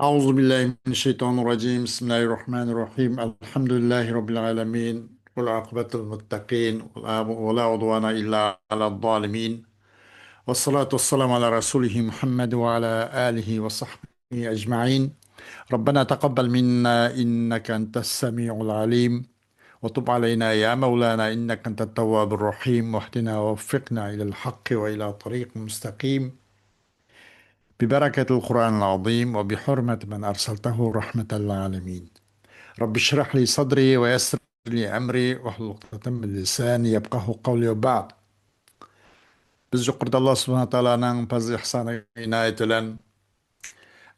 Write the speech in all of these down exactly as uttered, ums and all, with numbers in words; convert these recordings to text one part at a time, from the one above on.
أعوذ بالله من الشيطان الرجيم. بسم الله الرحمن الرحيم. الحمد لله رب العالمين. والعاقبة للمتقين. ولا، ولا عدوان إلا على الظالمين. والصلاة والسلام على رسوله محمد وعلى آله وصحبه أجمعين. ربنا تقبل منا إنك أنت السميع العليم. وتب علينا يا مولانا إنك أنت التواب الرحيم. واهدنا ووفقنا إلى الحق وإلى طريق مستقيم. ببركة القرآن العظيم وبحرمة من أرسلته رحمة للعالمين. رب اشرح لي صدري ويسر لي أمري واحلل عقدة من لساني يفقهوا قولي وبعد. بىز يۇقىرىدا ئاللا سۇبھانە تائالانىڭ پەزلى ئىھسانى ئىنايىتى بىلەن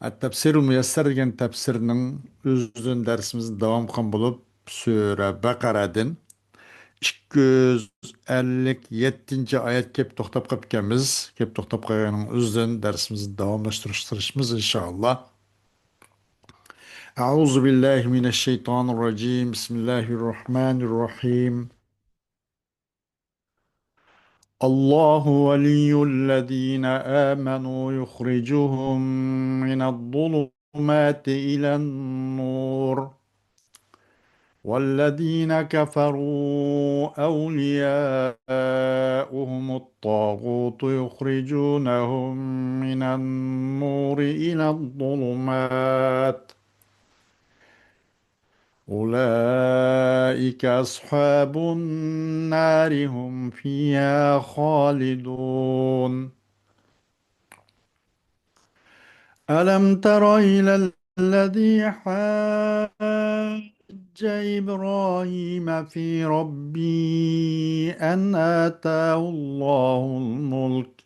ئەت-تەپسىرۇل مۇيەسسەر دېگەن تەپسىرنىڭ ئۆزىدىن دەرسىمىزنى داۋام قىلغان بولۇپ، سۈرە بەقەرەدىن ئىككى يۈز ئەللىك يەتتىنچى ئايەتكە كېلىپ توختاپ قاپتىكەنمىز. كېلىپ توختاپ قالغاننىڭ ئۆزىدىن دەرسىمىزنى داۋاملاشتۇرۇشىمىز، ئىنشائاللا. أعوذ بالله من الشيطان الرجيم. بسم الله الرحمن الرحيم. الله ولي الذين آمنوا يخرجهم من الظلمات إلى النور، والذين كفروا أولياؤهم الطاغوت يخرجونهم من النور إلى الظلمات، أولئك أصحاب النار هم فيها خالدون. ألم تر إلى الذي حاج إبراهيم في ربه أن آتاه الله الملك،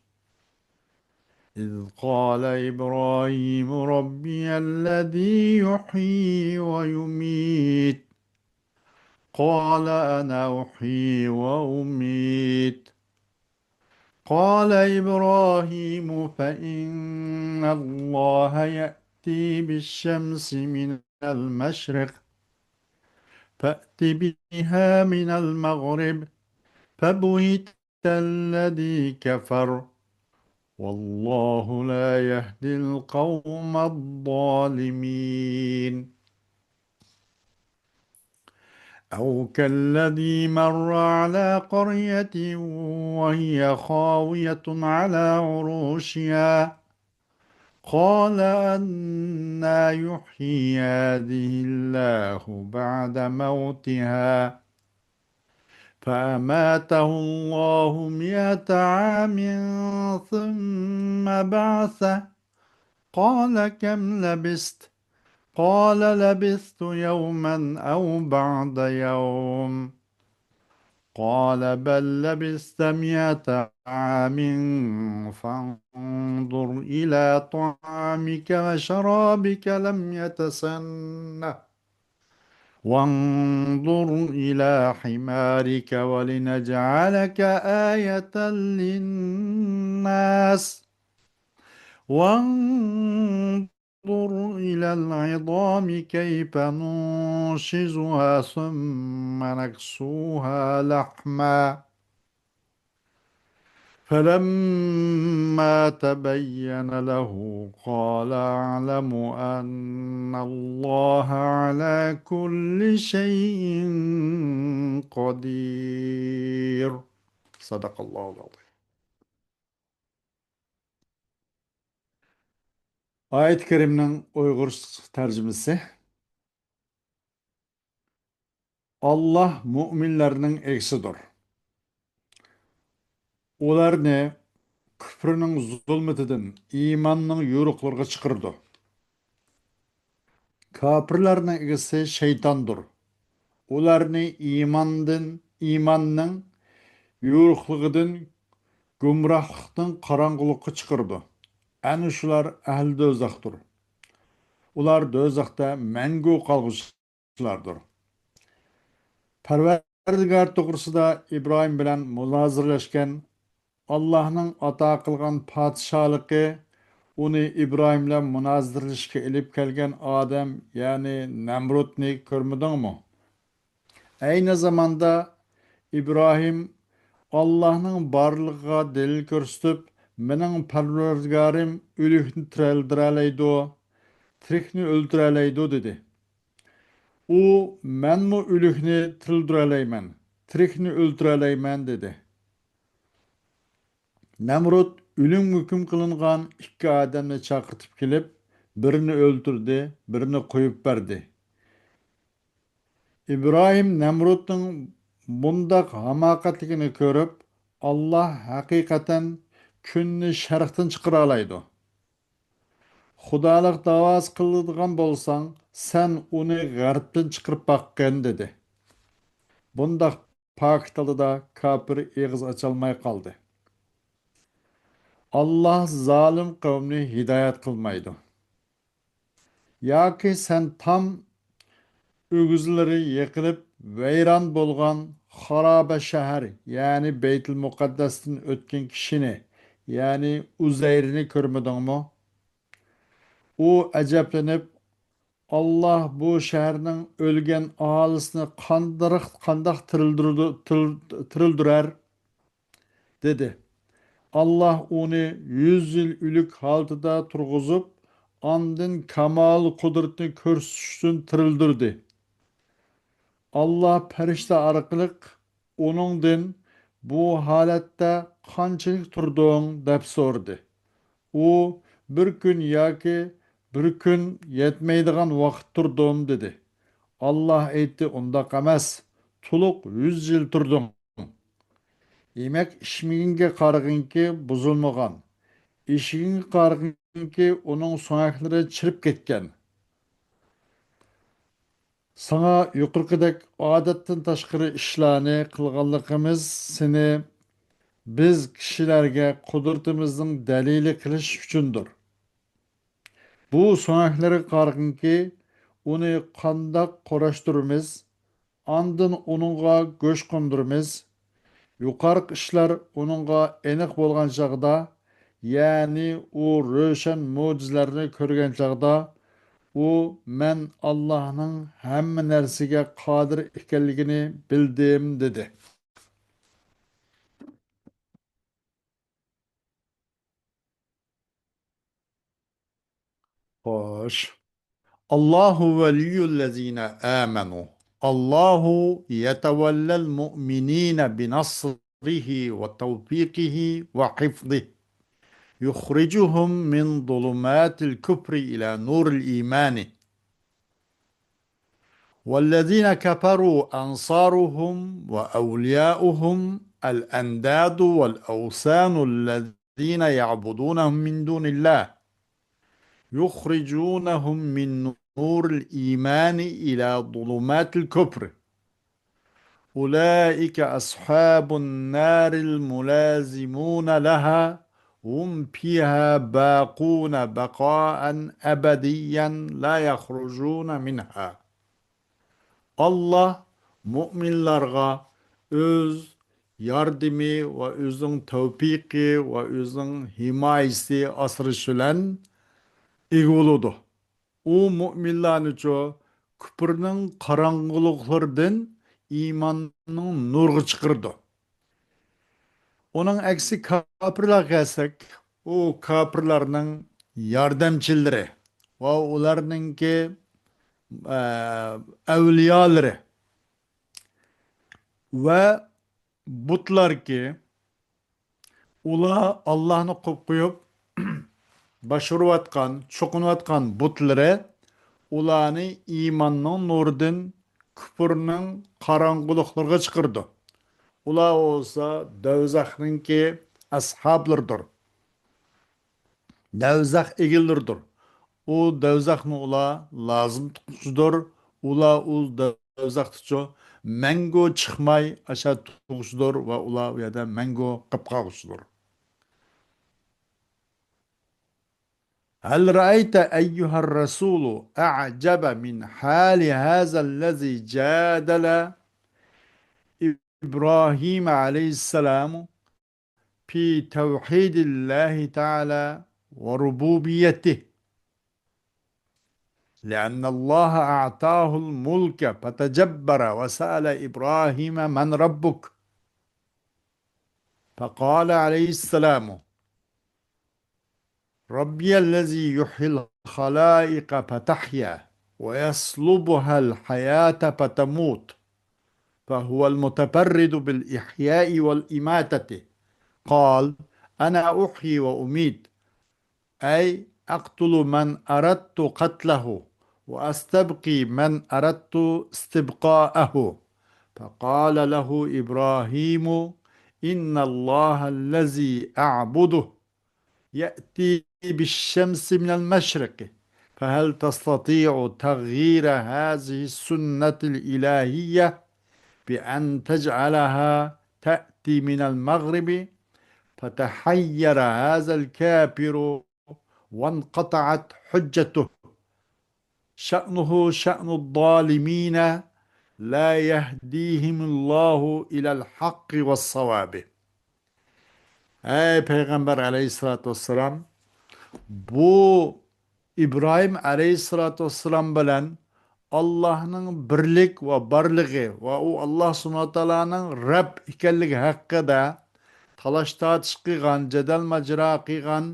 إذ قال إبراهيم ربي الذي يحيي ويميت، قال أنا أحيي وأميت، قال إبراهيم فإن الله يأتي بالشمس من المشرق، فأت بها من المغرب، فبهت الذي كفر، والله لا يهدي القوم الظالمين. أو كالذي مر على قرية وهي خاوية على عروشها، قال أنى يحيي هذه الله بعد موتها، فأماته الله مائة عام ثم بعثه، قال كم لبثت؟ قال لبثت يوما أو بعض يوم، قال بل لبثت مائة عام فانظر إلى طعامك وشرابك لم يتسنه، وانظر إلى حمارك ولنجعلك آية للناس، وانظر إلى العظام كيف ننشزها ثم نكسوها لحما، فلما تبين له قال أعلم أن الله على كل شيء قدير. صدق الله العظيم. ئايەت كەرىمنىڭ ئۇيغۇرچە تەرجىمىسى. ئاللاھ مۇئمىنلەرنىڭ ئىگىسىدۇر. ئۇلارنى كۈپرىنىڭ زۇلمىتىدىن ئىماننىڭ يورۇقلىرىغا چىقىرىدۇ. كاپىرلارنىڭ ئىگىسى شەيتاندۇر. ئۇلارنى ئىماندىن، ئىماننىڭ يورۇقلۇقىدىن گۇمراھلىقنىڭ قاراڭغۇلۇققا چىقىرىدۇ. ئەنە شۇلار ئەھلى دوزاختۇر. ئۇلار دوزاختا مەڭگۈ قالغۇچىلاردۇر. پەرۋەردىگار توغرىسىدا ئىبراھىم بىلەن مۇنازىرىلەشكەن ئاللاھنىڭ ئاتا قىلغان پادىشاھلىقى ئۇنى ئىبراھىم بىلەن مۇنازىرىلىشىشكە ئېلىپ كەلگەن ئادەم، يەنى نەمرۇتنى كۆرمىدىڭمۇ؟ ئەينى زاماندا ئىبراھىم ئاللاھنىڭ بارلىقىغا دەلىل كۆرسىتىپ، مېنىڭ پەرۋەردىگارىم ئۆلۈكنى تىرىلدۈرەلەيدۇ، تىرىكنى ئۆلتۈرەلەيدۇ، دېدى. ئۇ، مەنمۇ ئۆلۈكنى تىرىلدۈرەلەيمەن، تىرىكنى ئۆلتۈرەلەيمەن، دېدى. نەمرۇت ئۆلۈمگە ھۆكۈم قىلىنغان ئىككى ئادەمنى چاقىرتىپ كېلىپ، بىرىنى ئۆلتۈردى، بىرىنى قويۇپ بەردى. ئىبراھىم نەمرۇتنىڭ بۇنداق ھاماقەتلىكىنى كۆرۈپ، ئاللاھ ھەقىقەتەن كۈننى شەرقتىن چىقىرالايدۇ. خۇدالىق داۋاسى قىلىدىغان بولساڭ، سەن ئۇنى غەربتىن چىقىرىپ باققىن، دېدى. بۇنداق پاكىت ئالدىدا كاپىر ئېغىز ئاچالماي قالدى. ئاللاھ زالىم قەۋمنى ھىدايەت قىلمايدۇ. ياكى سەن تام ئۆگزىلىرى يېقىلىپ ۋەيران بولغان خارابە شەھەر، يەنى بەيتۇل مۇقەددەستىن ئۆتكەن كىشىنى، يەنى ئۇزەيرنى كۆرمىدىڭمۇ؟ ئۇ ئەجەبلىنىپ، ئاللاھ بۇ شەھەرنىڭ ئۆلگەن ئاھالىسىنى قانداق، قانداق تىرىلدۈرىدۇ-، تىرىل-، تىرىلدۈرەر؟ دېدى. ئاللاھ ئۇنى يۈز يىل ئۆلۈك ھالىتىدە تۇرغۇزۇپ، ئاندىن كامال قۇدرىتىنى كۆرسىتىش ئۈچۈن تىرىلدۈردى. ئاللاھ پەرىشتە ئارقىلىق ئۇنىڭدىن، «بۇ ھالەتتە قانچىلىك تۇردۇڭ؟» دەپ سورىدى. ئۇ، «بىر كۈن ياكى بىر كۈن يەتمەيدىغان ۋاقىت تۇردۇم» دېدى. ئاللاھ ئېيتتى، «ئۇنداق ئەمەس، تولۇق يۈز يىل تۇردۇڭ. دېمەك، ئىچمىگىنىگە قارىغىنكى بۇزۇلمىغان، ئىچكىنىگە قارىغىنكى ئۇنىڭ سۆڭەكلىرى چىرىپ كەتكەن. ساڭا يۇقىرىقىدەك ئادەتتىن تاشقىرى ئىشلارنى قىلغانلىقىمىز سېنى بىز كىشىلەرگە قۇدرىتىمىزنىڭ دەلىلى قىلىش ئۈچۈندۇر. بۇ سۆڭەكلىرىگە قارىغىنكى، ئۇنى قانداق قوراشتۇرىمىز، ئاندىن ئۇنىڭغا گۆش قوندۇرىمىز.» يۇقىرىقى ئىشلار ئۇنىڭغا ئېنىق بولغان چاغدا، يەنى ئۇ روشەن مۆجىزىلەرنى كۆرگەن چاغدا، ئۇ، «مەن ئاللاھنىڭ ھەممە نەرسىگە قادىر ئىكەنلىكىنى بىلدىم» دېدى. خوش. الله ولي الذين آمنوا. الله يتولى المؤمنين بنصره وتوفيقه وحفظه. يخرجهم من ظلمات الكفر إلى نور الإيمان. والذين كفروا أنصارهم وأولياؤهم الأنداد والأوثان الذين يعبدونهم من دون الله يخرجونهم من نور الإيمان إلى ظلمات الكفر. أولئك أصحاب النار الملازمون لها هم فيها باقون بقاء أبديا لا يخرجون منها. ئاللاھ مۆمىنلارغا ئۆز ياردىمى ۋە ئۆزىنىڭ تەۋپىقى ۋە ئۆزىنىڭ ھىمايىسى، ئاسرىشى بىلەن ئىگە بولىدۇ. ئۇ مۆمىنلارنىچۇ كۇپرنىڭ قاراڭغۇلۇقلىرىدىن ئىماننىڭ نۇرغا چىقىرىدۇ. ئۇنىڭ ئەكسى كاپىرلارغا كەلسەك، ئۇ كاپىرلارنىڭ ياردەمچىلىرى ۋە ئۇلارنىڭكى، ئە، ئەۋلىيالىرى ۋە بۇتلاركى، ئۇلار ئاللاھنى قويۇپ قويۇپ، باشقۇرۇۋاتقان، چوقۇنۇۋاتقان بۇتلىرى ئۇلارنى ئىماننىڭ نۇرىدىن كۇپرنىڭ قاراڭغۇلۇقلىرىغا چىقىرىدۇ. ئۇلار بولسا دوزاخنىڭكى ئەسھابلىرىدۇر. دوزاخ ئىگىلىرىدۇر. ئۇ دوزاخنى ئۇلار لازىم تۇتقۇچىدۇر. ئۇلار ئۇ دوزاختىچۇ مەڭگۈ چىقماي ئاشا تۇرغۇچىدۇر ۋە ئۇلار ئۇ يەردە مەڭگۈ قېلىپ قالغۇچىدۇر. هل رأيت أيها الرسول أعجب من حال هذا الذي جادل إبراهيم عليه السلام في توحيد الله تعالى وربوبيته، لأن الله أعطاه الملك فتجبر وسأل إبراهيم: من ربك؟ فقال عليه السلام: ربي الذي يحيي الخلائق فتحيا ويسلبها الحياة فتموت، فهو المتفرد بالإحياء والإماتة. قال: أنا أحيي وأميت، أي أقتل من أردت قتله وأستبقي من أردت استبقاءه. فقال له إبراهيم: إن الله الذي أعبده يأتي بالشمس من المشرق، فهل تستطيع تغيير هذه السنة الإلهية بأن تجعلها تأتي من المغرب؟ فتحير هذا الكافر وانقطعت حجته. شأنه شأن الظالمين لا يهديهم الله إلى الحق والصواب. ئەي پەيغەمبەر ئەلەيھىسسالاتۇ ۋەسسالام، بۇ ئىبراھىم ئەلەيھىسسالاتۇ ۋەسسالام بىلەن ئاللاھنىڭ بىرلىك ۋە بارلىقى ۋە ئۇ ئاللاھ سۇبھانەھۇ ۋە تائالانىڭ رەب ئىكەنلىكى ھەققىدە تالاش-تارتىش قىلغان، جېدەل-ماجىرا قىلغان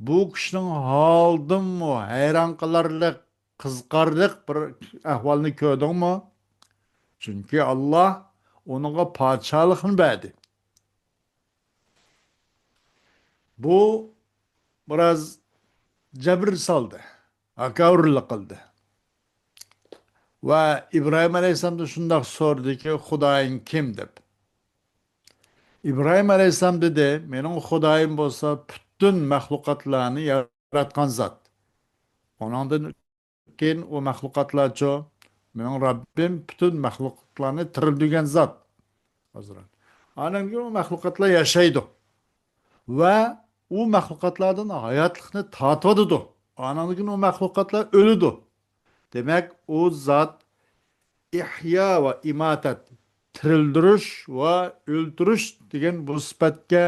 بۇ كىشىنىڭ ھالىدىنمۇ ھەيران قالارلىق، قىزىقارلىق بىر ئەھۋالنى كۆردۈڭمۇ؟ چۈنكى ئاللاھ ئۇنىڭغا پادىشاھلىقنى بەردى. بۇ بىراز جەبىر سالدى، ھاكاۋۇرلۇق قىلدى. ۋە ئىبراھىم ئەلەيھىسسالامدىن شۇنداق سورىدىكى، خۇدايىڭ كىم؟ دەپ. ئىبراھىم ئەلەيھىسسالام دېدى، مېنىڭ خۇدايىم بولسا پۈتۈن مەخلۇقاتلارنى ياراتقان زات. ئۇنىڭدىن كېيىن ئۇ مەخلۇقاتلارچۇ؟ مېنىڭ رەببىم پۈتۈن مەخلۇقاتلارنى تىرىلدۈرگەن زات. ئاندىن كېيىن ئۇ مەخلۇقاتلار ياشايدۇ. ۋە ئۇ مەخلۇقاتلاردىن ھاياتلىقنى تارتىۋاتىدۇ. ئاندىن كېيىن ئۇ مەخلۇقاتلار ئۆلىدۇ. دېمەك، ئۇ زات ئىھيا ۋە ئىماتەت، تىرىلدۈرۈش ۋە ئۆلتۈرۈش دېگەن بۇ سۈپەتكە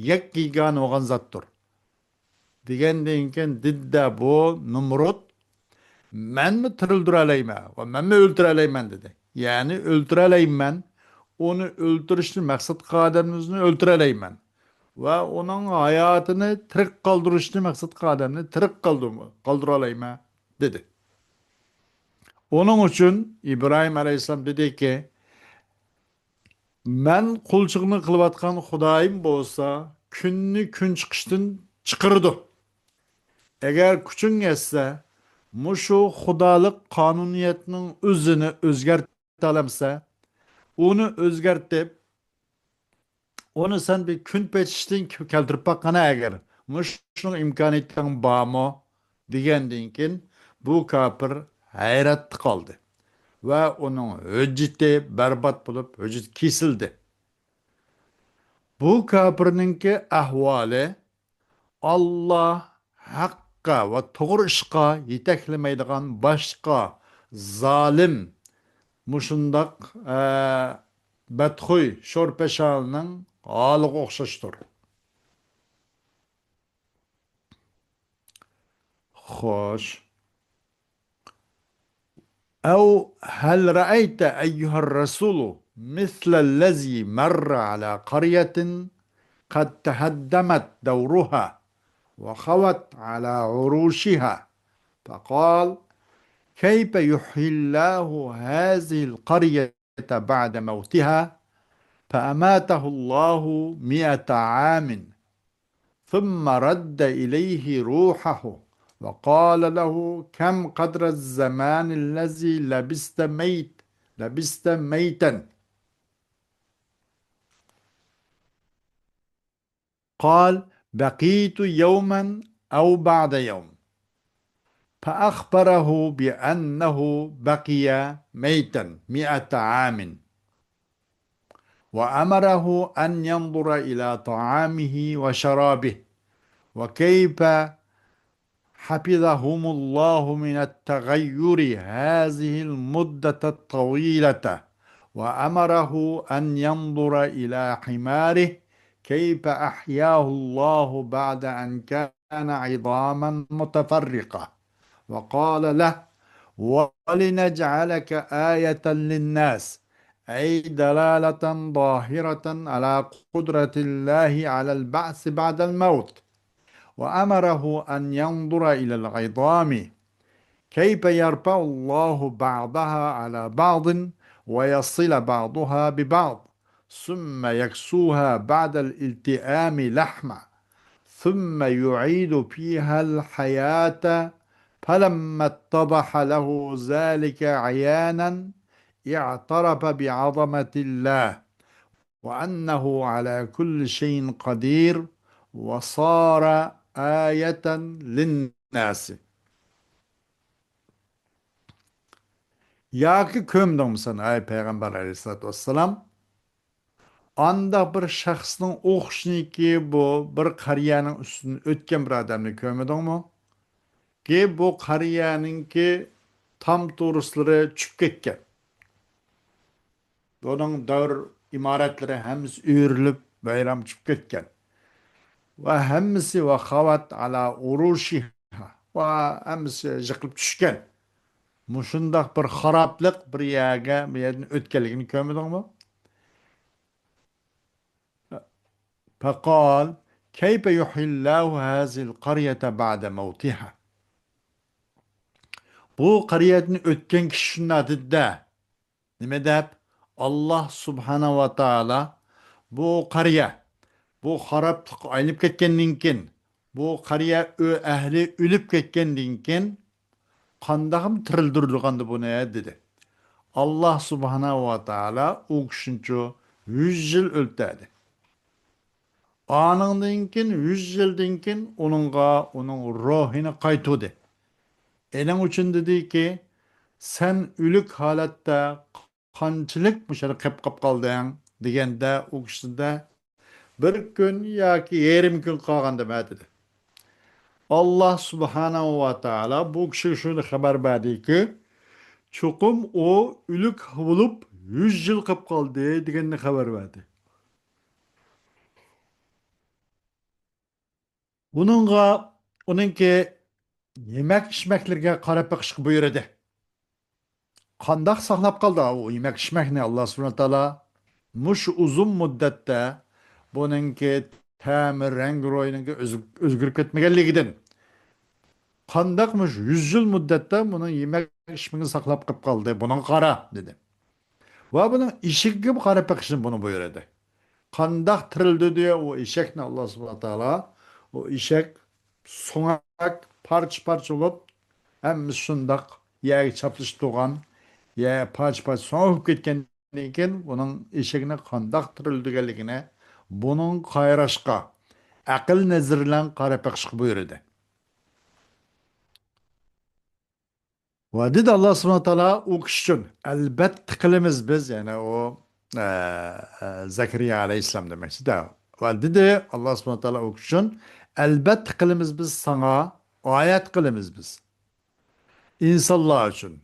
يەككە يېگانە بولغان زاتتۇر. دېگەندىن كېيىن دېدى بۇ نۇمرۇد، مەنمۇ تىرىلدۈرەلەيمەن ۋە مەنمۇ ئۆلتۈرەلەيمەن دېدى. يەنى ئۆلتۈرەلەيمەن، ئۇنى ئۆلتۈرۈشنى مەقسەت قىلغان ئادەمنى ئۆلتۈرەلەيمەن ۋە ئۇنىڭ ھاياتىنى تىرىك قالدۇرۇشنى مەقسەت قىلغان ئادەمنى تىرىك قالدۇر-، قالدۇرالايمەن دېدى. ئۇنىڭ ئۈچۈن ئىبراھىم ئەلەيھىسسالام دېدىكى، مەن قۇلچىلىقنى قىلىۋاتقان خۇدايىم بولسا كۈننى كۈن چىقىشتىن چىقىرىدۇ. ئەگەر كۈچۈڭ يەتسە، مۇشۇ خۇدالىق قانۇنىيەتنىڭ ئۆزىنى ئۆزگەرتەلەمسە، ئۇنى ئۆزگەرتىپ، ئۇنى سەن بىر كۈن پېتىشتىن كەلتۈرۈپ باققىنا ئەگەر، مۇشۇنىڭ ئىمكانىيىتىڭ بارمۇ؟ دېگەندىن كېيىن بۇ كاپىر ھەيرەتتە قالدى ۋە ئۇنىڭ ھۆججىتى بەربات بولۇپ، ھۆججىتى كېسىلدى. بۇ كاپىرنىڭكى ئەھۋالى ئاللا ھەققە ۋە توغرا ئىشقا يېتەكلىمەيدىغان باشقا زالىم، مۇشۇنداق، ئە، بەتخۇي شورپەشانىنىڭ ھالىغا ئوخشاشتۇر. خوش. أو هل رأيت أيها الرسول مثل الذي مر على قرية قد تهدمت دورها وخوت على عروشها، فقال: كيف يحيي الله هذه القرية بعد موتها؟ فأماته الله مائة عام، ثم رد إليه روحه وقال له: كم قدر الزمان الذي لبثت ميت-، لبثت ميتا؟ قال: بقيت يوما أو بعض يوم. فأخبره بأنه بقي ميتا مائة عام، وأمره أن ينظر إلى طعامه وشرابه، وكيف حفظهم الله من التغير هذه المدة الطويلة، وأمره أن ينظر إلى حماره كيف أحياه الله بعد أن كان عظاما متفرقة، وقال له: ولنجعلك آية للناس، أي دلالة ظاهرة على قدرة الله على البعث بعد الموت، وأمره أن ينظر إلى العظام كيف يرفع الله بعضها على بعض ويصل بعضها ببعض، ثم يكسوها بعد الالتئام لحما، ثم يعيد فيها الحياة، فلما اتضح له ذلك عيانا اعترف بعظمة الله وأنه على كل شيء قدير، وصار آية للناس. ياكى كۆرمىدىڭمۇ سەن، ئەي پەيغەمبەر ئەلەيھىسسالاتۇ ۋەسسالام؟ ئانداق بىر شەخسنىڭ ئوخشىنىكى بۇ بىر قەرىيەنىڭ ئۈستىدىن ئۆتكەن بىر ئادەمنى كۆرمىدىڭمۇ؟ كى بۇ قەرىيەنىڭكى تام تۇرۇسلىرى چۈشۈپ كەتكەن. بۇنىڭ دەۋر ئىمارەتلىرى ھەممىسى ئۆرۈلۈپ، ۋەيران چۈشۈپ كەتكەن. ۋە ھەممىسى وخوت على عروشها، ۋە ھەممىسى يىقىلىپ چۈشكەن. مۇشۇنداق بىر خارابلىق بىر يەرگە، بىر يەردىن ئۆتكەنلىكىنى كۆرمىدىڭمۇ؟ فقال، كيف يحيي الله هذه القرية بعد موتها؟ بۇ قەرىيەدىن ئۆتكەن كىشى شۇنداق دېدى-دە. نېمە دەپ؟ ئاللاھ سۇبھانەھۇ ۋە تائالا بۇ قەرىيە، بۇ خارابلىققا ئايلىنىپ كەتكەندىن كېيىن، بۇ قەرىيە ئۆ-، ئەھلى ئۆلۈپ كەتكەندىن كېيىن، قانداقمۇ تىرىلدۈرىدىغاندۇ بۇنى؟ دېدى. ئاللاھ سۇبھانەھۇ ۋە تائالا ئۇ كىشىنىچۇ يۈز يىل ئۆلتۈردى. ئانىڭدىن كېيىن، يۈز يىلدىن كېيىن ئۇنىڭغا ئۇنىڭ روھىنى قايتۇردى. ئېنىڭ ئۈچۈن دېدىكى، سەن ئۆلۈك ھالەتتە قانچىلىك مۇشۇ يەردە قېلىپ قاپ قالدىڭ؟ دېگەندە، ئۇ كىشىدە بىر كۈن ياكى يېرىم كۈن قالغاندىمەن دېدى. ئاللاھ سۇبھانەھۇ ۋە تائالا بۇ كىشىگە شۇنى خەۋەر بەردىكى، چوقۇم ئۇ ئۆلۈك بولۇپ يۈز يىل قېلىپ قالدى دېگەننى خەۋەر بەردى. بۇنىڭغا ئۇنىڭكى يېمەك ئىچمەكلىرىگە قاراپ بېقىشقا بۇيرۇدى. قانداق ساقلاپ قالدى ئۇ يېمەك ئىچمەكنى ئاللاھ سۇبھانەھۇ ۋە تائالا؟ مۇشۇ ئۇزۇن مۇددەتتە بۇنىڭكى تەمى، رەڭگى، روھىنىڭكى ئۆز-، ئۆزگىرىپ كەتمىگەنلىكىدىن. قانداق مۇشۇ يۈز يىل مۇددەتتە بۇنىڭ يېمەك ئىچمىكىنى ساقلاپ قېلىپ قالدى؟ بۇنىڭغا قارا، دېدى. ۋە بۇنىڭ ئېشىكىگە قاراپ بېقىشنى بۇنى بۇيرۇدى. قانداق تىرىلدۈردى ئۇ ئېشەكنى ئاللاھ سۇبھانەھۇ ۋە تائالا؟ ئۇ ئېشەك سۆڭەك پارچە-پارچە بولۇپ، ھەممىسى شۇنداق يەرگە چاپلىشىپ تۇرغان، يەر پارچە-پارچە سۆڭەك بولۇپ كەتكەندىن كېيىن، بۇنىڭ ئېشەكنى قانداق تىرىلدۈرگەنلىكىنى بۇنىڭغا قاراپ بېقىشقا، ئەقىل نەزىرى بىلەن قاراپ بېقىشقا بۇيرۇدى. ۋە دېدى ئاللاھ سۇبھانەھۇ ۋە تائالا ئۇ كىشى ئۈچۈن، ئەلبەتتە قىلىمىز بىز، يەنى ئۇ، ئە، ئە، زەكەرىيا ئەلەيھىسسالام دېمەكچىدە. ۋە دېدى ئاللاھ سۇبھانەھۇ ۋە تائالا ئۇ كىشى ئۈچۈن، ئەلبەتتە قىلىمىز بىز ساڭا، ئايەت قىلىمىز بىز. ئىنسانلار ئۈچۈن.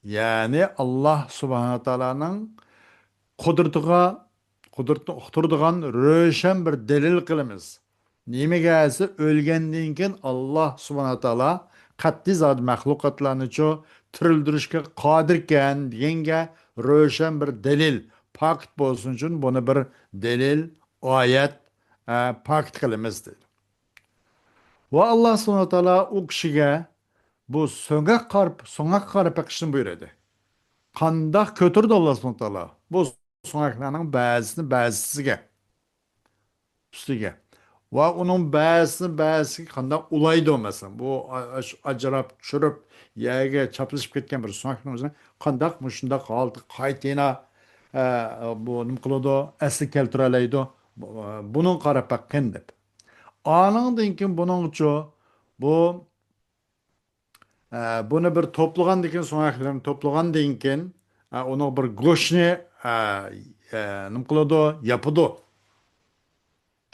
يەنى ئاللاھ سۇبھانەھۇ ۋە تائالانىڭ قۇدرىتىغا، قۇدرىتىنى ئۇقتۇرىدىغان روشەن بىر دەلىل قىلىمىز. نېمىگە دېسە، ئۆلگەندىن كېيىن ئاللاھ سۇبھانەھۇ ۋە تائالا قەتئىي زادى مەخلۇقاتلارنىچۇ تىرىلدۈرۈشكە قادىركەن دېگەنگە روشەن بىر دەلىل، پاكىت بولسۇن ئۈچۈن بۇنى بىر دەلىل، ئايەت، ئە، پاكىت قىلىمىز دېدى. ۋە ئاللاھ سۇبھانەھۇ ۋە تائالا ئۇ كىشىگە بۇ سۆڭەك قارىپ، سۆڭەككە قاراپ بېقىشنى بۇيرۇدى. قانداق كۆتۈردى ئاللاھ سۇبھانەھۇ ۋە تائالا بۇ سۆڭەكلەرنىڭ بەزىسىنى بەزىسىگە، ئۈستىگە. ۋە ئۇنىڭ بەزىسىنى بەزىسىگە قانداق ئۇلايدۇ، مەسىلەن، بۇ ئا-، ئا-، ئاجراپ، چۈشۈرۈپ، يەرگە چاپلىشىپ كەتكەن بىر سۆڭەكنىڭ ئۆزىنى قانداق مۇشۇنداق ھالىتىگە قايتا يەنە، ئە، بۇ نېمە قىلىدۇ، ئەسلىگە كەلتۈرەلەيدۇ، بۇ-، بۇنىڭغا قاراپ بېقىڭ دەپ. ئانىڭدىن كېيىن بۇنىڭچۇ، بۇ ئە، بۇنى بىر توپلىغاندىن كېيىن، سۆڭەكلىرىنى توپلىغاندىن كېيىن، ئە، ئۇنىڭ بىر گۆشنى، ئە، ئە، نېمە قىلىدۇ؟ ياپىدۇ.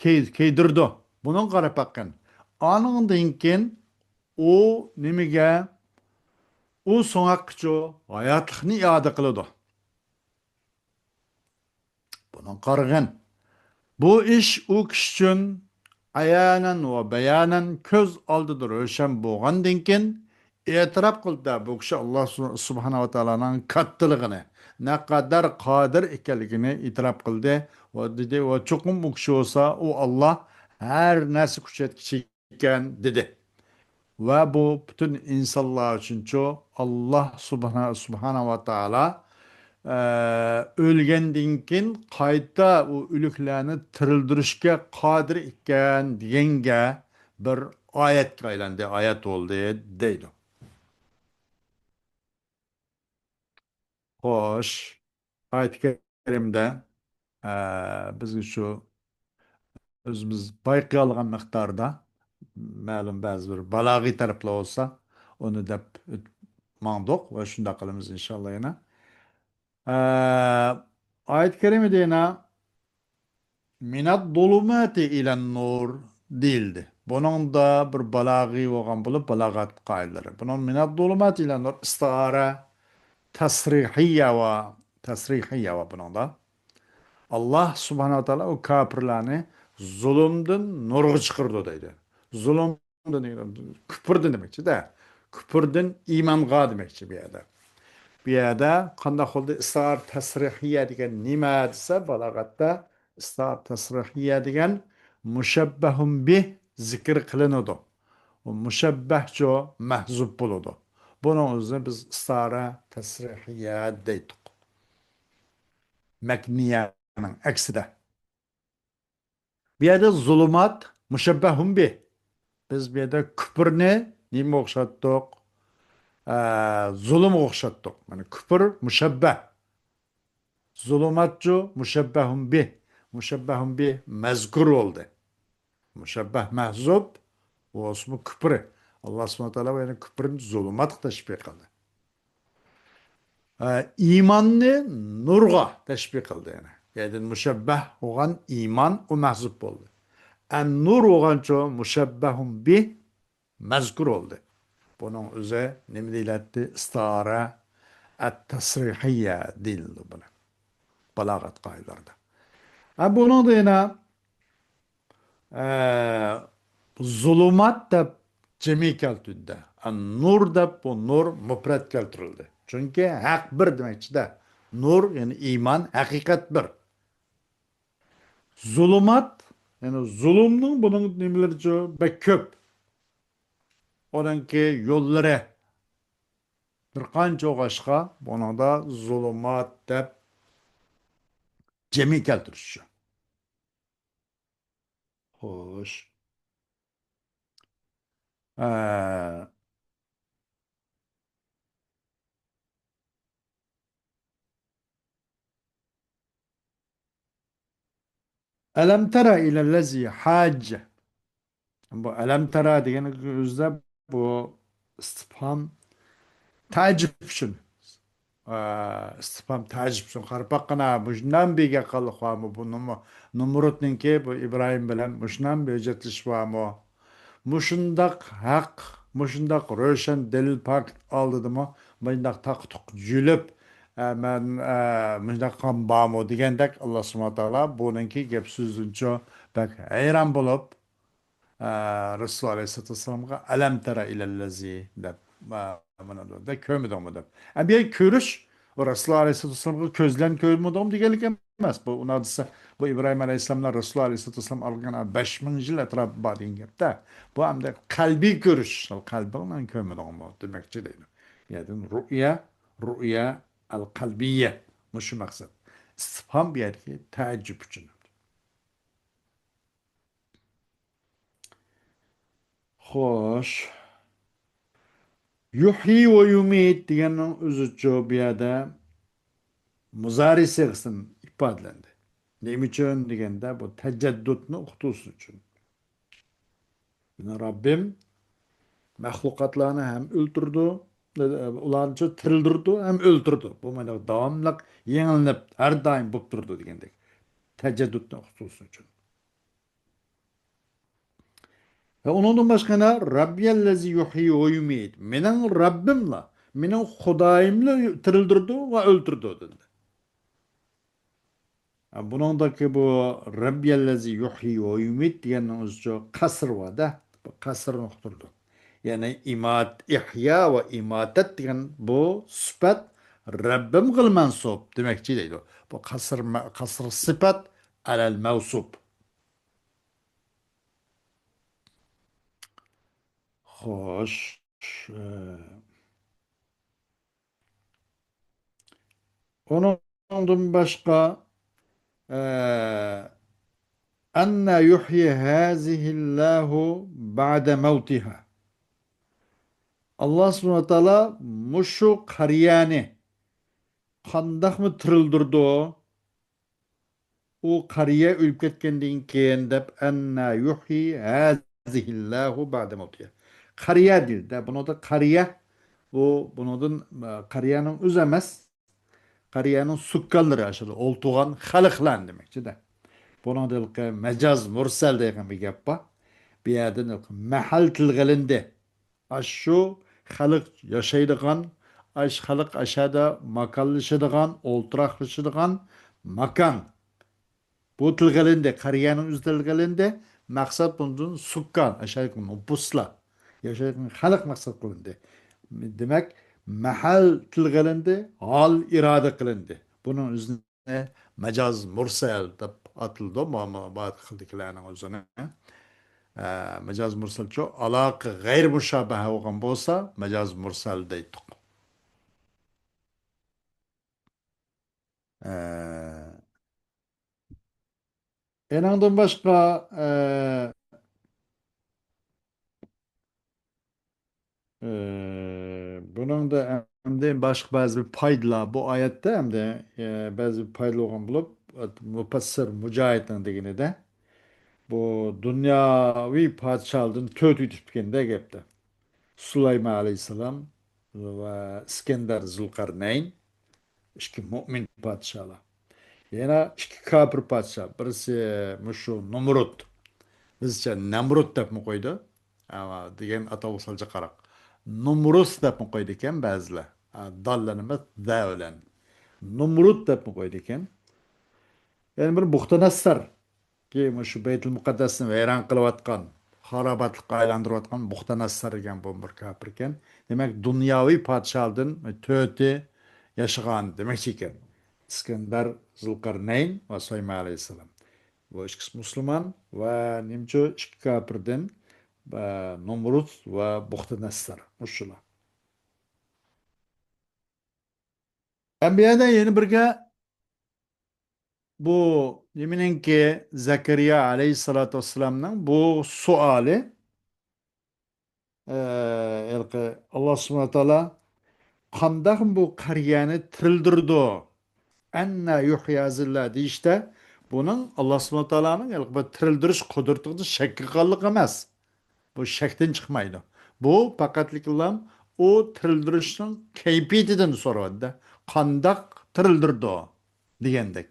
كىي-، كىيدۈرىدۇ. بۇنىڭغا قاراپ باققىن. ئانىڭدىن كېيىن ئۇ نېمىگە؟ ئۇ سۆڭەككىچۇ ھاياتلىقنى ئىئادە قىلىدۇ. بۇنىڭغا قارىغىن. بۇ ئىش ئۇ كىشى ئۈچۈن ئايانەن ۋە بايانەن كۆز ئالدىدا روشەن بولغاندىن كېيىن، ئېتىراپ قىلدى بۇ كىشى ئاللاھ سۇ-، سۇبھانەھۇ ۋە تائالانىڭ كاتتىلىقىنى، نەقەدەر قادىر ئىكەنلىكىنى ئېتىراپ قىلدى ۋە دېدى، ۋە چوقۇم ئۇ كىشى بولسا، ئۇ ئاللاھ ھەر نەرسە كۈچەتكۈچى ئىكەن، دېدى. ۋە بۇ پۈتۈن ئىنسانلار ئۈچۈنچۇ، ئاللاھ سۇبھانە، سۇبھانە ۋە تائالا، ئە، ئۆلگەندىن كېيىن قايتا ئۇ ئۆلۈكلەرنى تىرىلدۈرۈشكە قادىر ئىكەن دېگەنگە بىر ئايەتكە ئايلاندى، ئايەت بولدى، دەيدۇ. خوش، ئايەت كەرىمدە، ئە، بىزگە شۇ ئۆزىمىز بايقىيالىغان مىقداردا، مەلۇم بەزى بىر بالاغىي تەرەپلەر بولسا، ئۇنى دەپ ئۆت-، ماڭدۇق ۋە شۇنداق قىلىمىز ئىنشاللا يەنە. ئە، ئايەت كەرىمىدە يەنە مىنەز زۇلۇماتى ئىلەن نۇر دېيىلدى. بۇنىڭدا بىر بالاغىي بولغان بولۇپ، بالاغەت قائىدىلىرى. بۇنىڭ مىنەز زۇلۇماتى ئىلەن نۇر ئىستىئارە تەسرىھىيە ۋە، تەسرىھىيە ۋە بۇنىڭدا. ئاللاھ سۇبھانەھۇ ۋە تائالا ئۇ كاپىرلارنى زۇلۇمدىن نۇرغا چىقىرىدۇ دەيدۇ. زۇلۇم كۇپۇردىن دېمەكچىدە. كۇپۇردىن ئىمانغا دېمەكچى بۇ يەردە. بۇ يەردە قانداق بولدى؟ ئىستىئارە تەسرىھىيە دېگەن نېمە دېسە، بالاغەتتە ئىستىئارە تەسرىھىيە دېگەن مۇشەببەھۇن بىھ زىكىر قىلىنىدۇ. ئۇ مۇشەببەھچۇ مەھزۇپ بولىدۇ. بۇنىڭ ئۆزىنى بىز ئىستىئارە تەسرىھىيە دەيتتۇق. مەكنىيەنىڭ ئەكسىدە. بۇ يەردە زۇلۇمات مۇشەببەھۇن بىھ. بىز بۇ يەردە كۇپرنى نېمىگە ئوخشاتتۇق؟ ئە، زۇلۇمغا ئوخشاتتۇق. مانا كۇپر مۇشەببەھ. زۇلۇماتچۇ مۇشەببەھۇن بىھ. مۇشەببەھۇن بىھ مەزكۇر بولدى. مۇشەببەھ مەھزۇپ، بولسىمۇ كۇپرى. ئاللاھ سۇبھانەھۇ ۋە تائالا يەنە كۇپرنى زۇلۇماتقا تەشبىھ قىلدى. ئە، ئىماننى نۇرغا تەشبىھ قىلدى يەنە. يەنى مۇشەببەھ بولغان ئىمان ئۇ مەھزۇپ بولدى. ئەن نۇر بولغانچۇ مۇشەببەھۇن بىھ مەزكۇر بولدى. بۇنىڭ ئۆزى نېمە دېيىلەتتى؟ ئىستىئارە ئەت تەسرىھىيە دېيىلىدۇ بۇنى. بالاغەت قائىدىلىرىدە. ھە، بۇنىڭدا يەنە ئە، زۇلۇمات دەپ جەمئىي كەلتۈردى. ئە، نۇر دەپ بۇ نۇر مۇپرەت كەلتۈرۈلدى. چۈنكى ھەق بىر دېمەكچىدە. نۇر، يەنى ئىمان، ھەقىقەت بىر. زۇلۇمات، يەنى زۇلۇمنىڭ بۇنىڭ نېمىلىرىچۇ بەك كۆپ. ئۇنىڭكى يوللىرى بىر قانچە بولغاچقا، بۇنىڭدا زۇلۇمات دەپ جەمئىي كەلتۈرۈشچۇ. خوش. ئە، ئەلەم تەرە ئىلەللەزى ھاججە. بۇ ئەلەم تەرە دېگەن ئۆزىدە بۇ ئىستىپھام تەئەججۈپ ئۈچۈن. ئە، ئىستىپھام تەئەججۈپ ئۈچۈن. قاراپ باققىنا، مۇشۇنداق بىر گەپ قىلىق بارمۇ؟ بۇ نۇم-، نۇمرۇتنىڭكى بۇ ئىبراھىم بىلەن مۇشۇنداق بىر ھۆججەتلىشىش بارمۇ؟ مۇشۇنداق ھەق، مۇشۇنداق روشەن دەلىل پاكىت ئالدىدىمۇ مۇنداق تاقا-تۇقا جۈلۈپ، ئە، مەن، ئە، مۇشۇنداق قىلغان بارمۇ دېگەندەك، ئاللا سۇبھانەھۇ ۋە تائالا بۇنىڭكى گەپ سۆزىدىنچۇ بەك ھەيران بولۇپ، ئە، رەسۇلۇللا ئەلەيھىسسالاتۇ ۋەسسالامغا «ئەلەم تەرە ئىلەللەزى» دەپ، ئە، مانا بۇ يەردە كۆرمىدىڭمۇ دەپ. ئە، بۇ يەردە كۆرۈش، ئۇ رەسۇلۇللا ئەلەيھىسسالاتۇ ۋەسسالامغا كۆز بىلەن كۆرمىدىڭمۇ دېگەنلىك ئەمەس. بۇ ئۇنى دېسە، بۇ ئىبراھىم ئەلەيھىسسالام بىلەن رەسۇلۇللا ئەلەيھىسسالاتۇ ۋەسسالام ئالغان بەش مىڭ يىل ئەتراپى بار دېگەن گەپتە. بۇ ئەمدى قەلبىي كۆرۈش، قەلبىڭ بىلەن كۆرمىدىڭمۇ دېمەكچى دەيدۇ. يەردىن رۇئيە، رۇئيە ئەل قەلبىيە. مۇشۇ مەقسەت. ئىستىپھام بۇ يەردىكى تەئەججۈپ ئۈچۈن. خوش. يۇھيى ۋە يۇمىت دېگەننىڭ ئۆزىچۇ بۇ يەردە مۇزارى سىيغىسىدىن ئىپادىلەندى. نېمە ئۈچۈن دېگەندە، بۇ تەجەددۇتنى ئۇقتۇرۇش ئۈچۈن. مېنىڭ رەببىم مەخلۇقاتلارنى ھەم ئۆلتۈرىدۇ، ئۇلارنى تىرىلدۈرىدۇ ھەم ئۆلتۈرىدۇ. بۇ مانا داۋاملىق يېڭىلىنىپ، ھەر دائىم بولۇپ تۇرىدۇ دېگەندەك. تەجەددۇتنى ئۇقتۇرۇش ئۈچۈن. ۋە ئۇنىڭدىن باشقا يەنە «رەببىيەللەزى يۇھيى ۋە يۇمىت»، مېنىڭ رەببىملا، مېنىڭ خۇدايىملا تىرىلدۈرىدۇ ۋە ئۆلتۈرىدۇ دېدى. بۇنىڭدىكى بۇ «رەببىيەللەزى يۇھيى ۋە يۇمىت» دېگەننىڭ ئۆزىچۇ قەسر بار-دە، بۇ قەسرنى ئۇقتۇرىدۇ. يەنى ئىمات-، ئىھيا ۋە ئىماتەت دېگەن بۇ سۈپەت رەببىمغىلا مەنسۇپ دېمەكچى دەيدۇ. بۇ قەسر مە-، قەسر سىپەت ئەلەل مەۋسۇپ. خوش. ئۇنىڭدىن باشقا، ئە، «أنى يحيي هذه الله بعد موتها». ئاللا سۇبھانەھۇ ۋە تائالا مۇشۇ قارىيەنى قانداقمۇ تىرىلدۈرىدۇ؟ ئۇ قارىيە ئۆلۈپ كەتكەندىن كېيىن دەپ، «أنى يحيي هذه الله بعد موتها». قارىيە دېدى. بۇنىڭدا قارىيە، بۇ، بۇنىڭدىن، ئە، قارىيەنىڭ ئۆزى ئەمەس، قارىيەنىڭ سۇككانلىرى، ئاشۇ ئولتۇرغان خەلقلەرنى دېمەكچىدە. بۇنىڭدا ھېلىقى مەجاز مۇرسەل دېگەن بىر گەپ بار. بۇ يەردىن ھېلىقى مەھەل تىلغا ئېلىندى. ئاشۇ خەلق ياشايدىغان، ئاشۇ خەلق ئاشەدە ماكانلىشىدىغان، ئولتۇراقلىشىدىغان ماكان. بۇ تىلغا ئېلىندى، قارىيەنىڭ ئۆزى تىلغا ئېلىندى. مەقسەت بۇندىن سۇككان، ئاشەدىكى نوپۇسلار. ياشايدىغان خەلق مەقسەت قىلىندى. دېمەك، مەھەل تىلغا ئېلىندى، ھال ئىرادە قىلىندى. بۇنىڭ ئۆزىنى مەجاز مۇرسەل دەپ ئاتىلىدۇ، مۇ-، مۇ-، بۇ خىلدىكىلەرنىڭ ئۆزىنى. ئە، مەجاز مۇرسەلچۇ، ئالاقە غەيرىي مۇشابىھە بولغان بولسا، مەجاز مۇرسەل دەيتتۇق. ئە، ئېنىڭدىن باشقا، ئە، ئە، بۇنىڭدا ئەمدى باشقا بەزى بىر پايدىلار، بۇ ئايەتتە ئەمدى، ئە، بەزى بىر پايدىلار بولغان بولۇپ، مۇپەسسىر مۇجاھىدنىڭ دېگىنىدە، بۇ دۇنياۋى پادىشاھلاردىن تۆتى ئۆتۈپتىكەن-دە گەپتە. سۇلايمان ئەلەيھىسسالام ۋە ئىسكەندەر زۇلقەرنەين، ئىككى مۆمىن پادىشاھلار. يەنە ئىككى كاپىر پادىشاھ، بىرسى مۇشۇ نومرۇت، بىزچە نەمرۇت دەپمۇ قويدى. ئەمما دېگەن ئاتالغۇ سەل جىقراق. نومرۇس دەپمۇ قويىدىكەن بەزىلەر. ئا، دال بىلەن ئەمەس، دە بىلەن. نومرۇت دەپمۇ قويىدىكەن. يەنە بىر بۇختەنەسسەر. كى مۇشۇ بەيتۇل مۇقەددەسنى ۋەيران قىلىۋاتقان، خاراباتلىققا ئايلاندۇرۇۋاتقان بۇختەنەسسەر دېگەن بۇ بىر كاپىركەن. دېمەك، دۇنياۋى پادىشاھلاردىن تۆتى ياشىغان دېمەكچى ئىكەن. ئىسكەندەر، زۇلقەرنەين ۋە سۇلايمان ئەلەيھىسسالام. بۇ ئىككىسى مۇسۇلمان ۋە نېمىچۇ ئىككى كاپىردىن، ئە، نومرۇت ۋە بۇختەنەسسەر. مۇشۇلار. ئەمدى يەنە، يەنە بىرگە بۇ نېمىنىڭكى، زەكەرىيا ئەلەيھىسسالاتۇ ۋەسسالامنىڭ بۇ سوئالى، ئە، ھېلىقى ئاللا سۇبھانەھۇ ۋە تائالا قانداق بۇ قارىيەنى تىرىلدۈرىدۇ؟ «ئەننە يۇھيى ھازىھىللا» دېيىشتە، بۇنىڭ ئاللا سۇبھانەھۇ ۋە تائالانىڭ ھېلىقى بىر تىرىلدۈرۈش قۇدرىتىدە شەك قىلغانلىق ئەمەس. بۇ شەكتىن چىقمايدۇ. بۇ پەقەتلىكلا ئۇ تىرىلدۈرۈشنىڭ كەيپىيىتىدىن سورىۋاتىدۇ. قانداق تىرىلدۈرىدۇ دېگەندەك.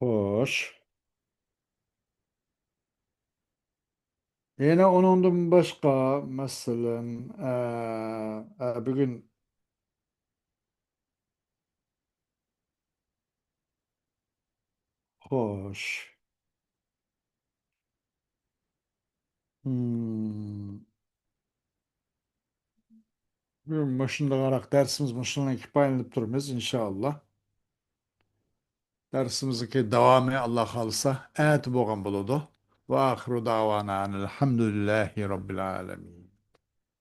خوش. يەنە ئۇنىڭدىن باشقا، مەسىلەن، ئە، ئە، بۈگۈن، خوش. مم. مۇشۇنداقراق دەرسىمىز مۇشۇنىڭ كۇپايىلىنىپ تۇرىمىز، ئىنشائاللا. دەرسىمىزنىڭكى داۋامى، ئاللا خالىسا، ئەتە بولغان بولىدۇ. وآخر دعوانا أن الحمد لله رب العالمين.